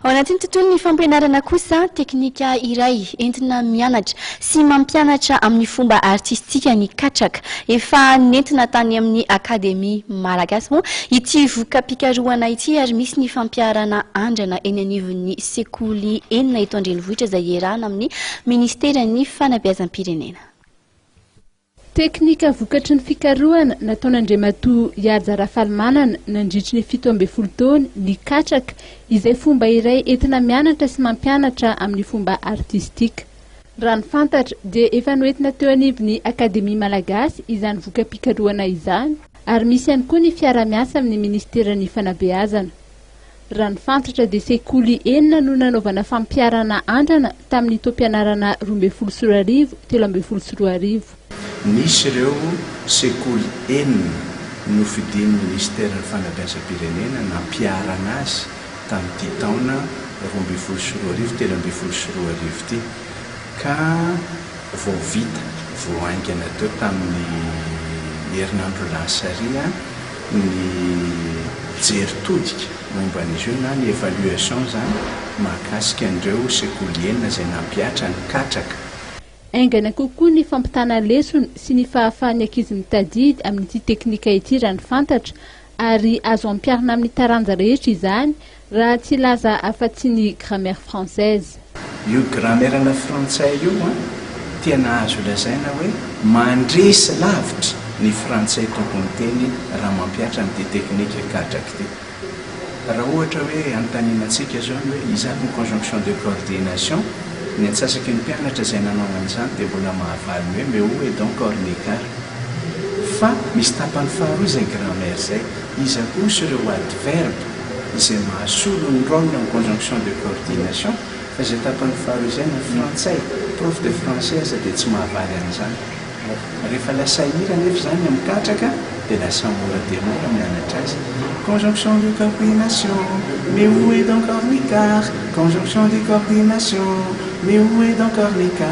Ao anatin'ny tontolon'ny fampianarana kosa, teknika iray entina mianatra sy mampianatra amin'ny fomba artistika ny katraka. Efa nentina tany amin'ny Akademia Malagasy moa ity voka-pikarohana ity ary misy ny fampiharana andrana eny anivon'ny sekoly enina eto an-drenivohitra izay iarahana amin'ny Ministeran'ny Fanabeazam-pirenena. Teknika vokatry ny fikarohana nataon'Andriamatoa Ihaja Rafalimanana nandritry ny 17 taona ny katraka izay fomba iray entina mianatra sy mampianatra amin'ny fomba artistika. Raha ny fantatra dia efa noentina teo anivon'ny Akademia Malagasy izany voka-pikarohana izany ary misy ihany koa ny fiara-miasa amin'ny Ministeran'ny Fanabeazana. Raha ny fantatra dia sekoly enina no nanaovana fampiharana andrana tamin'ny taom-pianarana 2012, 2013. Nisy ireo sekoly enina nofidian'ny Minisiteran'ny Fanabeazam-pirenena nampiharana azy tamin'ity taona 2012, 2013 ity ka vao vita vao haingana teo tamin'ny herinandro lasa ary ny jery todika momba an'izy io na ny évaluation izany mahakasika an'ireo sekoly enina izay nampihatra ny katraka. Haingana kokoa ny fampitana lesona sy ny fahafahan'ny ankizy mitadidy amin'ity teknika ity raha ny fantatra ary azo ampiharina amin'ny taranja rehetra izany raha tsy hilaza afa-tsy ny grammaire française. Io grammaire-na frantsay io an, tena azo lazaina hoe mandresy lavitra ny frantsay tompony teny raha mampihatra an'ity teknika katraka ity. Raha ohatra hoe anontaniana antsika izao ny hoe iza avy ny conjonction de coordination, ny antsasaky ny mpianatra izay nanao an'izany dia mbola mahavaly ny hoe mais où est donc Ornicar? Fa misy tapany faharoa izay grammaire izay, iza kosa ireo adverbe izay mahasolo ny rôle ny conjonction de coordination fa izay tapany faharoa izay na frantsay, prof de français aza dia tsy mahavaly an'izany. Rehefa lasa hira anefa izany amin'ny katraka dia lasa mora dia mora mianatra azy. Conjonction de coordination, mais où est donc Ornicar? Conjonction de coordination, mais où est donc Ornicar?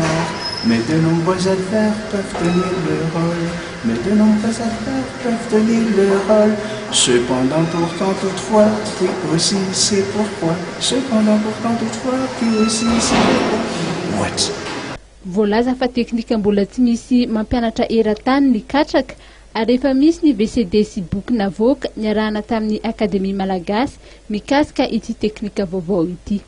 Mais de nombreux adverbes peuvent tenir le rôle, mais de nombreux adverbes peuvent tenir le rôle. Cependant, pourtant, toutefois, puis aussi, c'est pourquoi. Cependant, pourtant, toutefois, puis aussi, c'est pourquoi. Ohatra. Voalaza fa teknika mbola tsy misy mampianatra eran-tany ny katraka ary efa misy ny VCD sy boky navoaka niarahana tamin'ny Akademia Malagasy mikasika ity teknika vaovao ity.